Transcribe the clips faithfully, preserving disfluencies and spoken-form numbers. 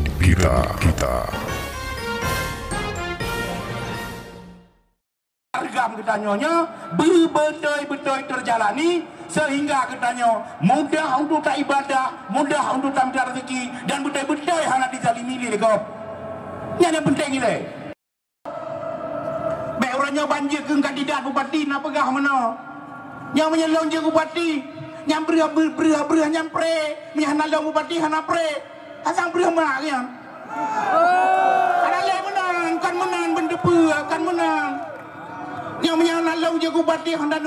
Kita, kita. Hareuga geutanyoe nyoe beubeutôi-beutôi teujalani, seuhingga geutanyoe mudah untuk taibadah, mudah untuk tamita raseuki, dan beutôi-beutôi hana jizalimi lé gob. Nyan nyang peunteng ilée. Bék uroe nyoe ban jeuet keu kandidat bupati na peugah meunoe. Nyoe meunyoe lôn jeuet bupati, nyang breueh, breueh, breueh, breueh nyan pré, meunyoe hana lôn bupati hana pré. Asai breueh mak nyan. Hana lé meunan, kon meunan beuteupeue, kon meunan. Nyoe meunyoe hana lôn jeuet bupati hana.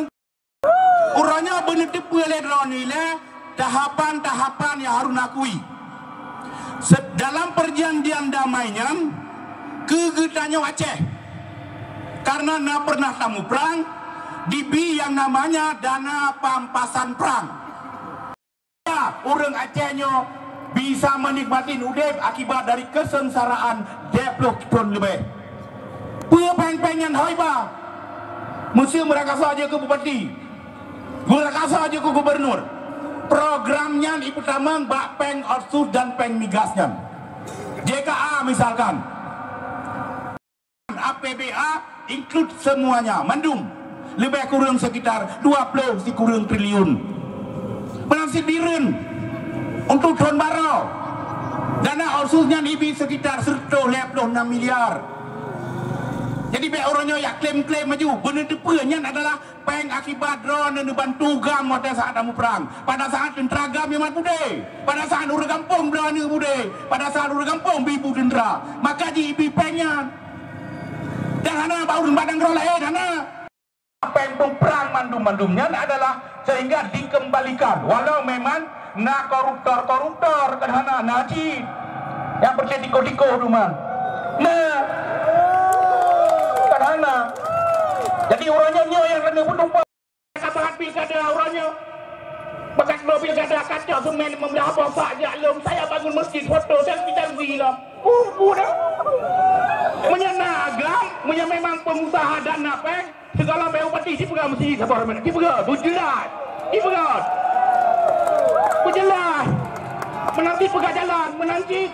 Uroe nyoe beuneuteupeue lé droeneuh ilée tahapan-tahapan nyang harôh neukui. Se-, dalam perjanjian damai nyan keu geutanyoe Aceh. Karena na pernah tamuprang, dibi nyang namanya dana pampasan prang. Ureuëng Aceh nyoe bisa menikmati udeb akibat dari kesengsaraan dua ploh thon leubeh. Peue péng-péng nyan hôi ba? Meuseu meurakasa jeuet keu bupati, meurakasa jeuet keu gubernur. Program nyan ipeutamong bak péng otsus dan péng migas nyan. J K A misalkan. A P B A include semuanya, mandum. Leubeh kureueng sekitar dua ploh sikureueng triliun. Meunan cit bireuen untuk thon baroe. Dana otsus nyan ibi sekitar seratus lima puluh enam miliar. Jadi bék uroe nyoe jak klaim-klaim maju. Beuneuteupeue nyan adalah péng akibat droeneuh neubantu GAM watée saát tamuprang. Pada saát teuntra GAM nyang mat beudé, pada saát ureuëng gampông droeneuh beudé, pada saát ureuëng gampông bi bu teuntra, maka jibi péng nyan. Dan hana bak ureuëng padang droe laén, hana. Péng muprang mandum-mandum nyan adalah sehingga dikembalikan, walau memang na koruptor-koruptor, kan hana, na cit nyang peucit tikoh-tikoh tu man. Nah, kan hana. Jadi uroe nyoe nyoe nyang keuneuk peutumpah. Sabahat pilkada uroe nyoe, bekas bloe pilkada kacok semen lima belas boh sak jak lom, saya bangun masjid, foto dan kita gila. Uh, uh, dah. Meunyoe na agam, meunyoe memang pengusaha dan na péng, segala beu pati sipeugah meusi sabar meunan. Sipeugah, beujeulaih. Sipeugah. Beujeulaih. Meunan sipeugah jalan, meunan cit.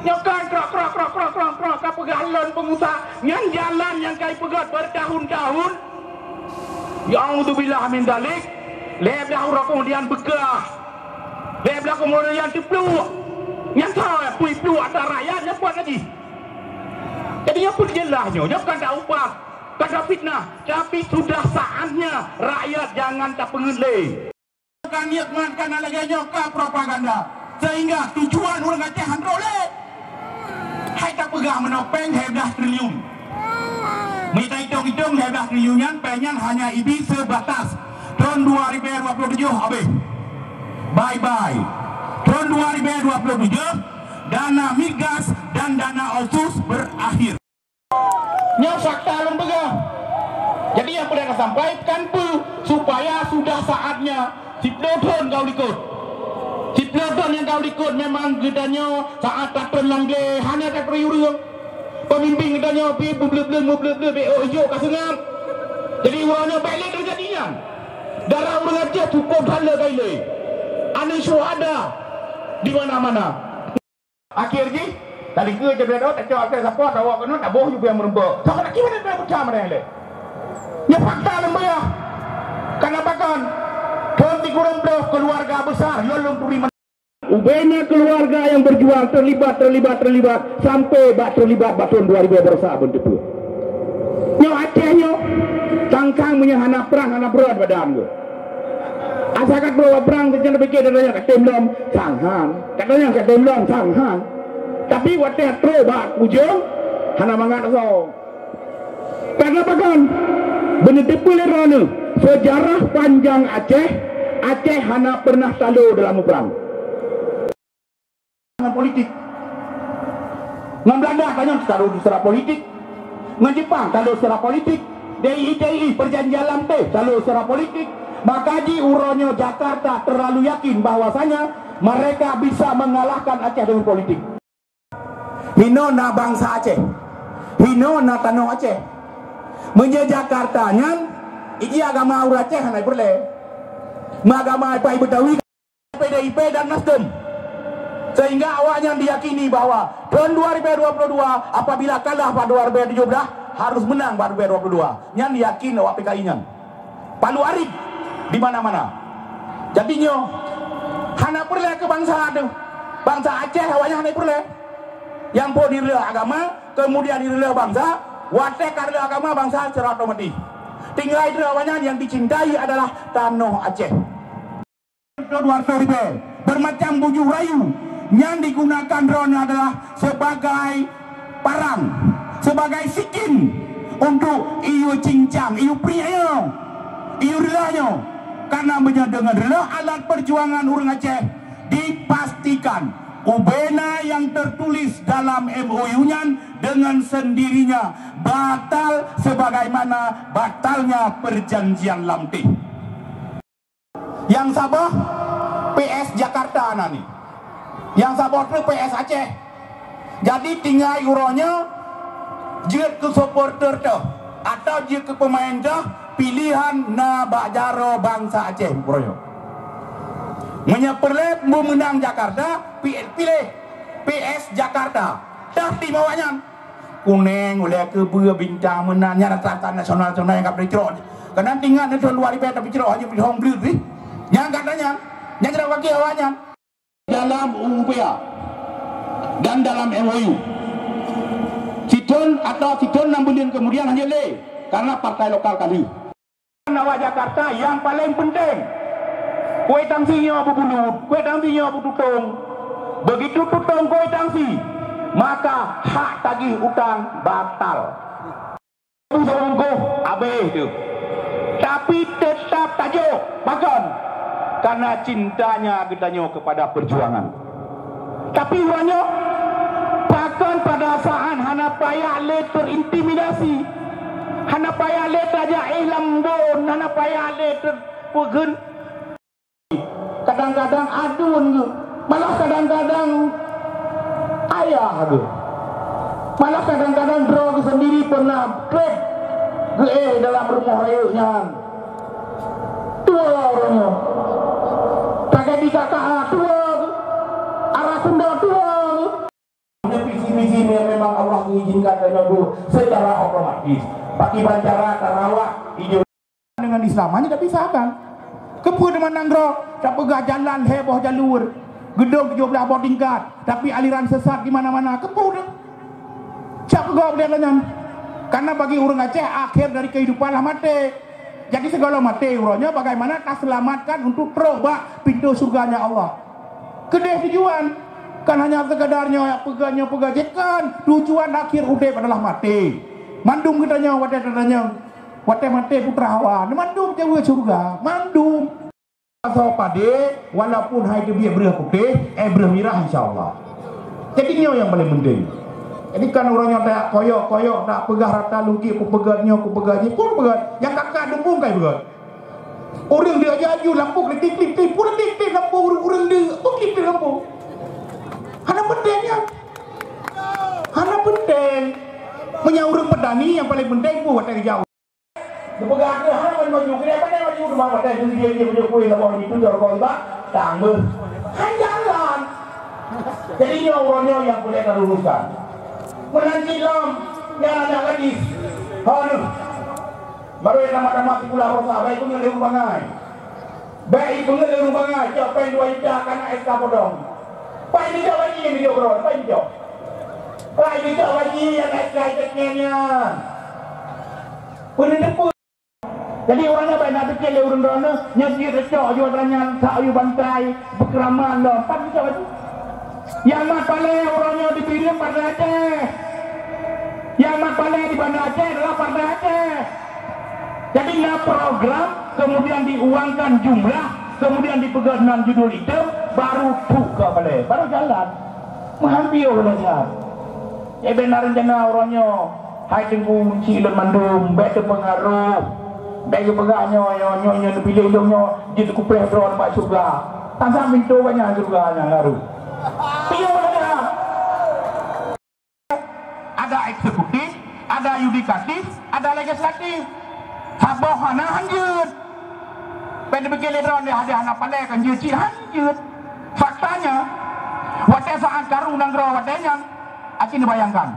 Nyoe kan krok, krok, krok, krok, krok, krok, ka peugah lôn pengusaha. Nyan jalan nyang kai peugah bertahun-tahun. Ya, auzubillah min dalik. Lhèe blah uroe kemudian beukah. Lhèe blah kemudian teupluek. Nyan soe pui pluek atra rakyat nyan buat lagi. Jadi nyoe pun jeulaih nyoe, nyoe kan dak upah, kan dak fitnah, tapi sudah saatnya rakyat jangan tapeungeut lé. Kan nikmat kana lagèe nyoe ka propaganda, sehingga tujuan ureueng Aceh han trok lé. Hai tapeugah meunoe péng lhèe blah triliun. Mita itong-itong lhèe blah triliun nyan, péng nyan hanya ibi seubatas thon dua ribèe dua puluh tujoh habéh. Bye bye. Thon dua ribèe dua puluh tujoh, dana migas dan dana otsus berakhir. Nyoe fakta lôn peugah. Jadi nyang peureulèe tasampaikan peue, supaya sudah saatnya siploh thon ka u likot. Siploh thon nyang ka u likot memang geutanyoe saat tatrôn lam glé hana tatrôn ureueng. Pemimpin geutanyoe pih meubleuet-bleuet, meubleuet-bleuet, bèk ôk ijok ka seungab. Jadi uroe nyoe bèk lé teujadi nyan. Darah ureueng Aceh cukôp that le ka ilèe. Aneuk syuhada di mana-mana. Akhé jih, talikeue jeuet beudoh, tacok até sapo, tawök keunoe, taboh ju piang meurumpok. Sama nak kiban dah pecah mana lé. Nyoe fakta lôn peugah. Kana pakon? Thon sikureueng ploh keuluwarga besar lôn lôn turi. Ubena keluarga yang berjuang terlibat, terlibat, terlibat sampai bak terlibat bak thon dua ribu dua puluh satu pun teupeu. Nyoe Aceh nyoe, tangkang meunyoe hana prang, hana brot badan nyoe. Asai ka troh bak prang, teuka tapike, katanya ka tem lom, sanghan. Katanya ka tem lom, sanghan. Tapi watèe troh bak ujong, hana mangat asoe. Karena pakon? Beuneuteupeue lé droeneuh, sejarah panjang Aceh, Aceh hana pernah talo dalam muprang. Ngon politik. Ngon Belanda tanyoe talo secara politik. Ngon Jepang talo secara politik. D I I, T I I, perjanjian Lamteh talo secara politik. Maka jih uroe nyoe Jakarta terlalu yakin bahwasanya mereka bisa mengalahkan Aceh dengan politik. Hinoe na bansa Aceh. Hinoe na tanoh Aceh. Meunyoe Jakarta nyan, iji agama ureueng Aceh hana peureulèe. Meuagama ipai Betawi, P D I P dan Nasdem. Sehingga awaknyan diyakini bahwa thon dua ribu dua puluh dua, apabila kalah bak dua ribu tujuh belas, harus menang bak dua ribu dua puluh dua. Nyan yakin awak P K I nyan. Palu arit di mana-mana. Jadi nyoe hana peureulée keu bansa teuh. Bansa Aceh awaknyan hana peureulée. Nyang phon ireulah agama, kemudian ireulah bansa, watée ka reulah agama bansa secara otomatis. Tinggai ireulah awaknyan, yang dicintai adalah tanoh Aceh. Dua ratus ribu bermacam buju rayu yang digunakan droeneuh adalah sebagai parang, sebagai sikin untuk iyue cincang, iyue priek nyoe, iyue reulah nyoe. Karena meunyoe deungon reulah alat perjuangan ureuëng Aceh, dipastikan ubena yang tertulis dalam M O U nyan dengan sendirinya batal sebagaimana batalnya perjanjian Lamteh. Nyang saboh P S Jakarta na ni. Nyang saboh tu P S Aceh. Jadi tinggai uroe nyoe jeuet keu supporter teuh atau jeuet keu pemain teuh, pilihan na bak jaroe bansa Aceh uroe nyoe. Meunyoe peureulée meumeunang Jakarta, pi-, piléh P S Jakarta. Teuh tim awaknyan. Kuneng, ulée keubeue, bintang meunan, nyan rata-rata nasional-nasional nyang ka peucrok. Keunan tingat neuthon luwa ribée tapeucrok haji pih hong bleut pih. Nyang gata nyan, nyang jeuet bagi awaknyan. Dalam U P A dan dalam M O U. Sithon atau sithon nam buleuen kemudian hana lé, karena partai lokal ka lheueh. Awak Jakarta nyang paleng penting. Kwitansi nyoe beubulut, kwitansi nyoe beututong. Begitu tutong kwitansi, maka hak tagih utang batal. Bungkôh abéh tu. Tapi tetap tajok, pakon? Karena cintanya geutanyoe kepada perjuangan. Tapi uroe nyoe, pakon pada saat hana payah lé terintimidasi, hana payah lé tajak éh lam bon, hana payah lé ter-, peugén. Kadang-kadang aduen geuh, malah kadang-kadang ayah geuh. Malah kadang-kadang droe geuh sendiri pernah treb geuéh dalam rumoh rayeuk nyan. Tuwoe uroe nyoe. Tragedi K K A tuwoe geuh. Arah Sunda tuwoe geuh. Ada visi-visi yang memang Allah mengizinkan dan itu secara otomatis. Pakai cara tarawak hijau dengan Islam hanya tak bisa kan? Kepeue teuma nanggroe tak peugah jalan heboh jalur, gedong tujuh belas boh tingkat, tapi aliran sesat di mana-mana. Kepeue dah? Siapa gop dia nyan? Karena bagi ureuëng Aceh, akhir dari kehidupan lah mati. Jadi segala mati uroe nyoe bagaimana taselamatkan untuk trok bak pintu surganya Allah. Keudeh tujuan, kan hanya sekadar nyoe peugah nyoe peugah jih kan. Tujuan akhir udeb adalah mati. Mandum geutanyoe watée tatanyong, watée mati putra Hawa, mandum jaweueb syurga, mandum. Asoe padé, walaupun hai teubiet breuh putéh, eh, breuh mirah, insya Allah. Jadi nyoe nyang paleng penting. Jadi kan ureuëng nyang tak koyok-koyok, tak peugah rata lungkit, ku peugah nyoe, ku peugah jih, pun peugah. Nyang kakak dumbung kai peugah. Ureuëng dia jaju lampu kletik-kletik, pun kletik lampu ureuëng, ureuëng dia, pun kletik lampu. Hana penting nyan. Hana penting. Meunyoe ureuëng petani nyang paleng penting pun watée geujak. Geupeugah keu hana maju, keu dia pandai maju teuma watée tu dia, dia maju kueh lawan itu dia rukok ibak, tambah. Hai jalan. Jadi nyoe uroe nyoe nyang peureulée taluluskan. Meunan cit lom, nyang aneuk gadis. Hana. Baru nyang tamat-tamat sikula rosa, baik pun lé ureuëng bangai. Baik pun lé ureuëng bangai, cok péng dua juta kana S K potong. Pai dijok lagi nyang dijok keudroe, pai dijok. Pai dijok lagi nyang S K iteuknya nyan. Peuneuteupeu. Jadi ureuëng nyan bak na piké lé ureuëng droeneuh, nyan jeuet teucok jiwa droeneuh nyan, sak yue bantai, beukeuraman lom. Pat teucok laju. Nyang mat palée uroe nyoe di Bireuen Partai Aceh. Nyang mat palée di Banda Aceh adalah Partai Aceh. Jadi na program, kemudian diuangkan jumlah, kemudian dipeugah nan judul item, baru trok keu palée, baru jalan. Meuhan piôh lagée nyan. Nyang bina rencana uroe nyoe, hai Teungku, ci lôn mandum, bék teupeungaroh. Bék geupeugah nyoe, nyoe, nyoe, nyoe neupiléh lôn nyoe, jeuet kupleh droe bak syeuruga. Asai pintoe banyak syeuruga nyang harôh. Piôh lagée nyan. Ada eksekutif, ada yudikatif, ada legislatif. Saboh hana hanjeuet. Pen dipikir lé droe, dia hana palée kan jeuet cit hanjeuet. Faktanya, watée Saat karu nanggroe watée nyan, aci neubayangkan.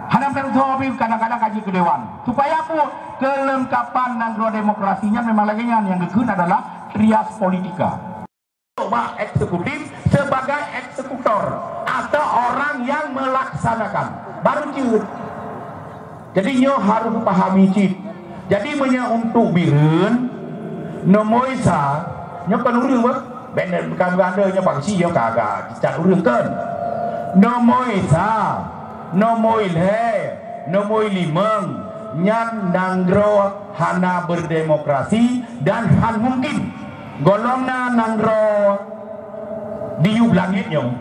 Hana meututoe pih kadang-kadang kaji keu dewan. Supaya peue? Keulengkapan nanggroe demokrasi nyan memang lagée nyan, nyang geukheun adalah trias politika. Bak eksekutif sebagai eksekutor atau orang yang melaksanakan. Baru jeuet. Jadi nyoe harus pahami cit. Jadi meunyoe untuk Bireuen, nomor sa, nyoe kon ureuëng bah. Bener bukan ganda nyoe paksi nyoe kagak dicat ureuëng kan. Nomor sa, nomor lhée, nomor limong, nyan nanggroe hana berdemokrasi dan han mungkin. Golom na nanggroe di yup langét nyoe.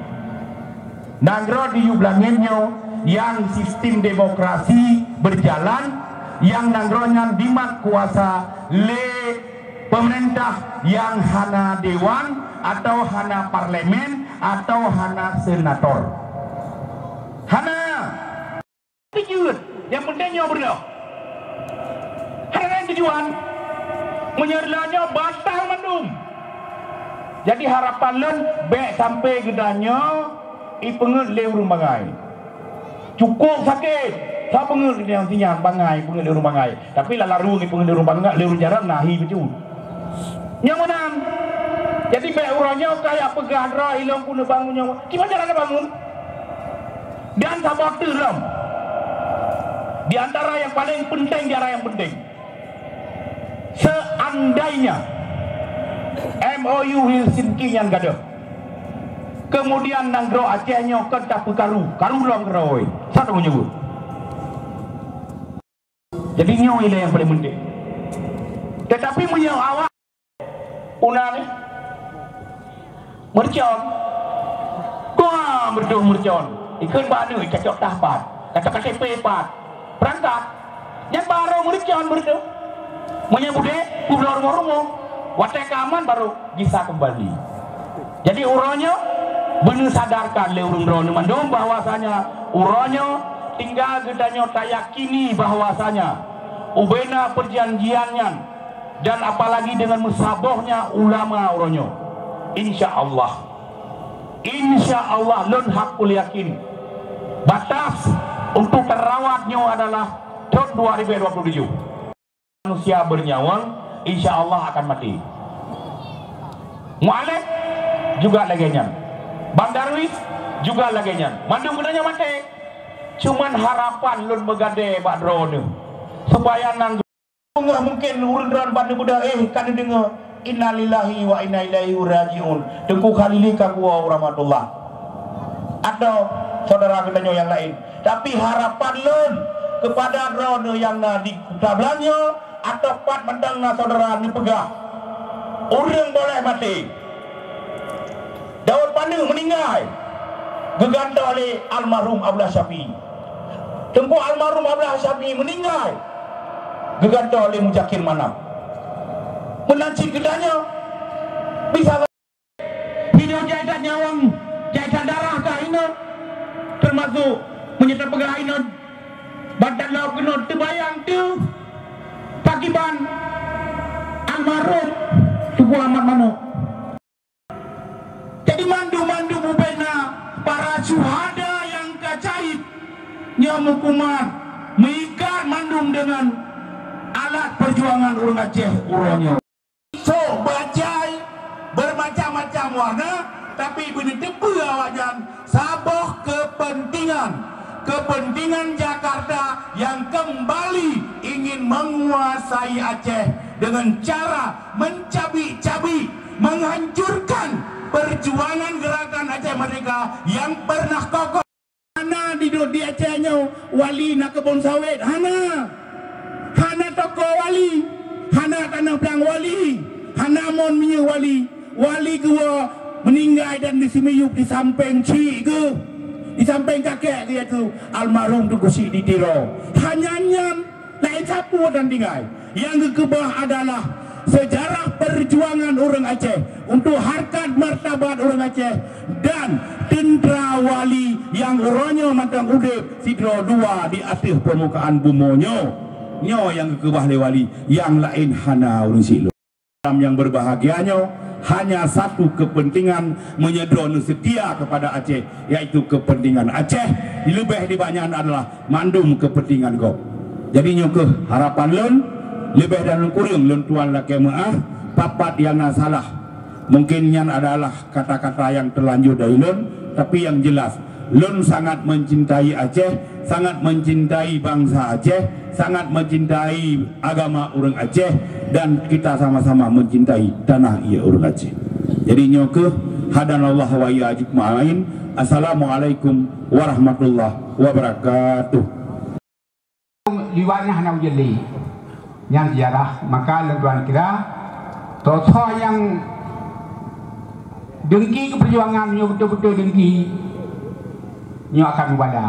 Nanggroe di yup langét nyoe nyang sistem demokrasi berjalan, nyang nanggroe nyan dimat kuasa lé pemerintah nyang hana dewan atau hana parlemen atau hana senator. Hana. Jeuet, nyang penting nyoe beureuloh. Hana laén tujuan. Meunyoe reuloh nyoe batal mandum. Jadi harapan lôn bék sampai geutanyoe ipeungeut lé ureuëng bangai. Cukup sakét, sa peungeut nyang sinyan bangai, peungeut lé ureuëng bangai. Tapi lala rueng ipeungeut lé ureuëng bangai, lé ureuëng jarang nahi beujeuet. Nyang meunan. Jadi bék uroe nyoe kaya peugah droe ilong ku neubangun nyoe. Kiban cara neubangun? Dan saboh teulom. Di antara yang paling penting, di antara yang penting. Seandainya M O U Helsinki nyan gadôh, kemudian nanggroe Aceh nyoe kon tapeukaru, karu lom keudroe. Sa teumeunyeubut. Jadi nyoe ilée nyang paling penting. Tetapi meunyoe awak Una ni. Meureucon. Kuah meureudoh meureucon. Ikheun bak aneuk, cacok tah pat. Cacok K T P pat. Peurangkat. Nyan barô meureucon meureudoh. Meunyoe budek, peubloe rumoh-rumoh. Watée ka aman barô gisa keumbali. Jadi uroe nyoe beuneusadarkan lé ureuëng droeneuh mandum bahwasanya uroe nyoe tinggai geutanyoe tayakini bahwasanya ubena perjanjian nyan dan apalagi dengan meusabohnya ulama uroe nyoe. Insya Allah. Insya Allah lôn hakul yakin. Batas untuk teurawat nyoe adalah thon dua ribu dua puluh tujuh. Manusia bernyawa, insya Allah akan mati. Mualem juga lagée nyan. Bang Darwis juga lagée nyan. Mandum geutanyoe maté. Cuman harapan lôn meugadée bak droeneuh supaya nang Teungoh mungken ureuëng droe ban neubeudôh, eh, ka neudeungoe, "Innalillahi wa inna ilaihi raji'un." Teungku Khalili ka geuwoe u rahmatullah. Atau syedara geutanyoe nyang laén. Tapi harapan lôn keupada droeneuh nyang na di Kuta Belangyo atau pat mantong na syedara neupeugah, ureuëng boleh maté. Daud Paneuk meuninggai geugantoe lé almarhum Abdullah Syafi'i. Teungku almarhum Abdullah Syafi'i meuninggai geugantoe lé Muzakir Manaf. Meunan cit geutanyoe bisa hidup jai that nyawöng, jai that darah ka inong, teumasuk meunyoe tapeugah inong, ban that lom keunoe teubayang teuh pakiban almarhum Teungku Ahmad Manok. Jadi mandum-mandum ubena para syuhada nyang ka syahid nyoe meukumat meuikat mandum deungon alat peujuangan ureuëng Aceh uroe nyoe. Sok bajai bermacam-macam warna, tapi beuneuteupeue awaknyan saboh keupeuntingan, keupeuntingan Jakarta nyang keumbali ingin meunguasai Aceh deungon cara mencabik-cabik, menghancurkan perjuangan gerakan Aceh Merdeka yang pernah kokoh. Hana di, di Aceh nyoe wali na keubon sawét, hana. Hana toko wali, hana tanoh plang wali, hana mon minyeuk wali. Wali geuwoe meuninggai dan diseumiyueb di sampéng chik geuh, di sampéng kakek geuh, yaitu almarhum Teungku Chik di Tiro. Hanya nyan. Laén sapeue dan tinggai. Nyang geukeubah adalah sejarah perjuangan ureuëng Aceh untuk harkat martabat ureuëng Aceh dan teuntera wali nyang uroe nyoe mantong udeb sidroe dua di ateueh peumukaan bumoe nyoe. Nyoe nyang geukeubah lé wali, nyang laén hana ureuëng syiek lôn. Malam yang berbahagia nyoe, Hanya satu kepentingan meunyoe droeneuh seutia kepada Aceh, yaitu kepentingan Aceh. Leubeh dibak nyan adalah mandum kepentingan gob. Jadi nyoe kheueh harapan lôn, leubeh dan kureueng lôn tuan lakée meu'ah, pat-pat nyang na salah. Mungkin nyan adalah kata-kata nyang teulanjur dari lôn, tapi nyang jelas, lôn sangat mencintai Aceh, sangat mencintai bangsa Aceh, sangat mencintai agama ureuëng Aceh, dan kita sama-sama mencintai tanah air ureuëng Aceh. Jadi nyoe kheueh, hadanallahu wa iyyakum ajmain. Assalamualaikum warahmatullahi wabarakatuh. Liwat nyan hana ujeuen lé. Nyan sejarah, maka lôn tuan kira, soe-soe nyang dengki keu peujuangan nyoe beutôi-beutôi dengki, nyoe akan mubada.